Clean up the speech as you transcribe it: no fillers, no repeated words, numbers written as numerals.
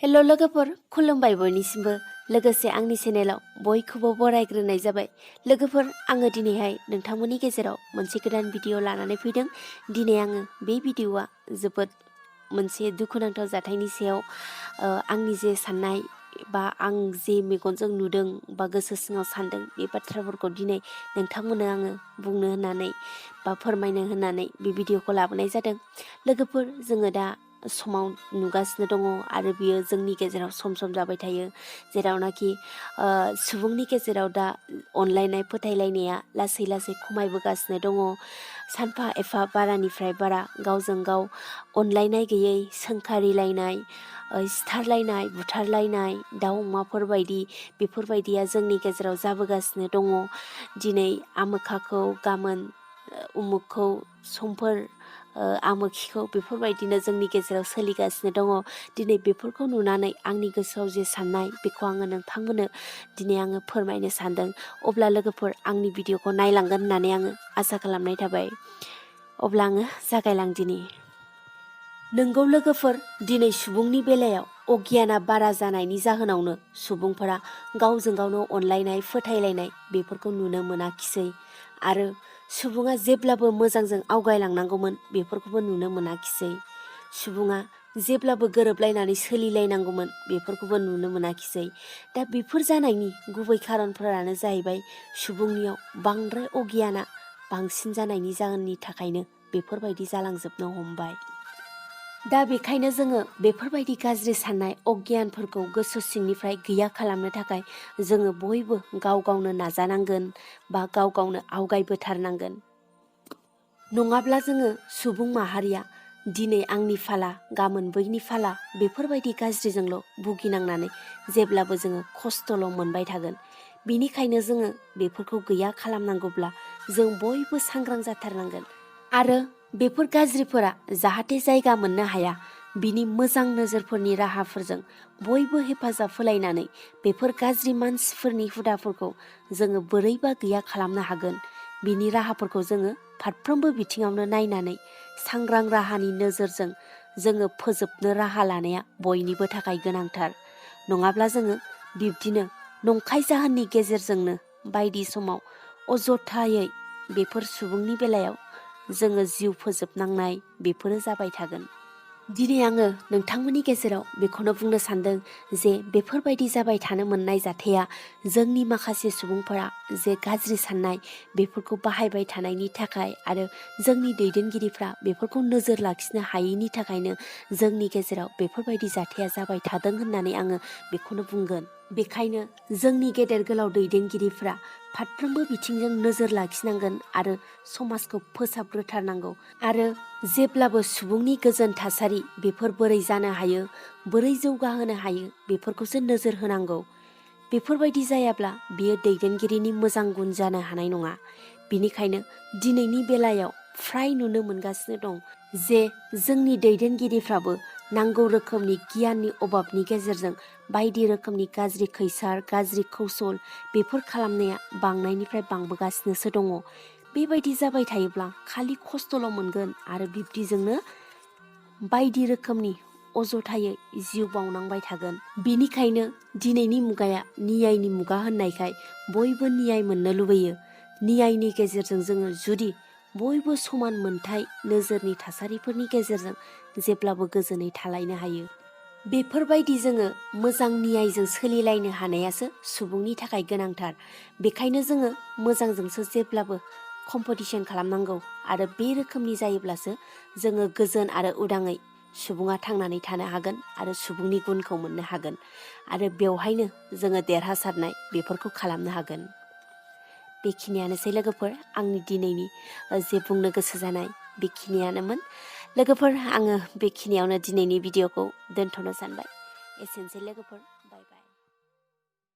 हेल' लोगोफोर खुलुमबाय बयनिसिमबो लोगोसे आंनि चेनेलाव बयखौबो बरायग्रोनाय जाबाय। लोगोफोर आङो दिनैहाय नोंथांमोननि गेजेराव मोनसे गोदान भिडिअ लानानै फैदों। दिनै आङो बे भिडिअआ जोबोद मोनसे दुखुनांथाव जाथायनि सायाव आंनि जे साननाय बा आं जे मेगनजों नुदों बा गोसो सिङाव सानदों बे बाथ्राफोरखौ दिनै नोंथांमोननो आङो बुंनो होननानै बा फोरमायनो होननानै बे भिडिअखौ लाबोनाय जादों। लोगोफोर जोङो दा समाव नुगासिनो दङ आरो बियो जोंनि गेजेराव सम सम जाबाय थायो, जेरावनाखि सुबुंनि गेजेराव दा अनलायनाय फोथायलायनाया लासै लासै खमायबोगासिनो दङ। सानफा एफा बारानिफ्राय बारा गावजों गाव अनलायनाय गैयै, सोंखारिलायनाय, सिथारलायनाय, बुथारलायनाय, दाउ अमाफोर बायदि बेफोरबायदिया जोंनि गेजेराव जाबोगासिनो दङ। दिनै आमोखाखौ गाबोन उमुखखौ समफोर आमोखिखौ बेफोरबायदिनो जोंनि गेजेराव सोलिगासिनो दङ। दिनै बेफोरखौ नुनानै आंनि गोसोआव जे साननाय बेखौ आङो नोंथांमोननो दिनै आङो फोरमायनो सानदों। अब्ला लोगोफोर आंनि भिडिअखौ नायलांगोन होननानै आङो आसा खालामनाय थाबाय। अब्ला आङो जागायलांदिनि। नोंगौ लोगोफोर, दिनै सुबुंनि बेलायाव अगियाना बारा जानायनि जाहोनावनो सुबुंफोरा गावजों गावनो अनलायनाय फोथायलायनाय बेफोरखौ नुनो मोनाखिसै आरो सुबुङा जेब्लाबो मोजांजों आवगायलांनांगौमोन बेफोरखौबो नुनो मोनाखिसै। सुबुङा जेब्लाबो गोरोबलायनानै सोलिलायनांगौमोन बेफोरखौबो नुनो मोनाखिसै। दा बेफोर जानायनि गुबै खारनफोरानो जाहैबाय सुबुंनियाव बांद्राय अगियाना बांसिन जानायनि जाहोननि थाखायनो बेफोरबायदि जालांजोबनो हमबाय। दा बेखायनो जोङो बेफोरबायदि गाज्रि साननाय अगियानफोरखौ गोसो सिंनिफ्राय गैया खालामनो थाखाय जोङो बयबो गाव गावनो नाजानांगोन बा गाव गावनो आवगायबोथारनांगोन। नङाब्ला जोङो सुबुं माहारिया दिनै आंनि फाला गाबोन बैनि फाला बेफोरबायदि गाज्रिजोंल' भुगिनांनानै जेब्लाबो जोङो खस्थ'ल' मोनबाय थागोन। बिनिखायनो जोङो बेफोरखौ गैया खालामनांगौब्ला जों बयबो सांग्रां जाथारनांगोन आरो बेफोर गाज्रिफोरा जाहाथे जायगा मोननो हाया बिनि मोजां नोजोरफोरनि राहाफोरजों बयबो हेफाजाब होलायनानै बेफोर गाज्रि मानसिफोरनि हुदाफोरखौ जोङो बोरैबा गैया खालामनो हागोन बिनि राहाफोरखौ जोङो फारफ्रोमबो बिथिङावनो नायनानै सांग्रां राहानि नोजोरजों जोङो फोजोबनो राहा लानाया बयनिबो थाखाय गोनांथार। नङाब्ला जोङो बिब्दिनो नंखाय जाहोननि गेजेरजोंनो बायदि समाव अजथायै बेफोर सुबुंनि बेलायाव जोङो जिउ फोजोबनांनाय बेफोरो जाबाय थागोन। दिनै आङो नोंथांमोननि गेजेराव बेखौनो बुंनो सानदों जे बेफोरबायदि जाबाय थानो मोननाय जाथाया जोंनि माखासे सुबुंफोरा जे गाज्रि साननाय बेफोरखौ बाहायबाय थानायनि थाखाय आरो जोंनि दैदेनगिरिफ्रा बेफोरखौ नोजोर लाखिनो हायैनि थाखायनो जोंनि गेजेराव बेफोरबायदि जाथाया जाबाय थादों होननानै आङो बेखौनो बुंगोन। बेखायनो जोंनि गेदेर गोलाव दैदेनगिरिफ्रा फारफ्रोमबो बिथिंजों नोजोर लाखिनांगोन आरो समाजखौ फोसाबग्रोथारनांगौ आरो जेब्लाबो सुबुंनि गोजोन थासारि बेफोर बोरै जानो हायो, बोरै जौगाहोनो हायो बेफोरखौसो नोजोर होनांगौ। बेफोरबायदि जायाब्ला बियो दैदेनगिरिनि मोजां गुन जानो हानाय नङा। बिनिखायनो दिनैनि बेलायाव फ्राय नुनो मोनगासिनो दं जे जोंनि दैदेनगिरिफ्राबो नांगौ रोखोमनि गियाननि अभाबनि गेजेरजों बायदि रोखोमनि गाज्रि खैसार, गाज्रि कौशल बेफोर खालामनाया बांनायनिफ्राय बांबोगासिनोसो दङ। बेबायदि जाबाय थायोब्ला खालि खस्थ'ल' मोनगोन आरो बिब्दिजोंनो बायदि रोखोमनि अजथायै जिउ बावनांबाय थागोन। बेनिखायनो दिनैनि मुगाया नियायनि मुगा होननायखाय बयबो नियाय मोननो लुबैयो। नियायनि गेजेरजों जोङो जुदि बयबो समान मोनथाय नोजोरनि थासारिफोरनि गेजेरजों जेब्लाबो गोजोनै थालायनो हायो। बेफोरबायदि जोङो मोजां नियायजों सोलिलायनो हानायासो सुबुंनि थाखाय गोनांथार। बेखायनो जोङो मोजांजोंसो जेब्लाबो कम्पिटिसन खालामनांगौ आरो बे रोखोमनि जायोब्लासो जोङो गोजोन आरो उदाङै सुबुङा थांनानै थानो हागोन आरो सुबुंनि गुनखौ मोननो हागोन आरो बेवहायनो जोङो देरहासारनाय बेफोरखौ खालामनो हागोन। बेखिनियानोसै लोगोफोर आंनि दिनैनि जे बुंनो गोसो जानाय बेखिनियानोमोन। लोगोफोर आङो बेखिनियावनो दिनैनि भिडिअखौ दोनथ'नो सानबाय। एसेनोसै लोगोफोर।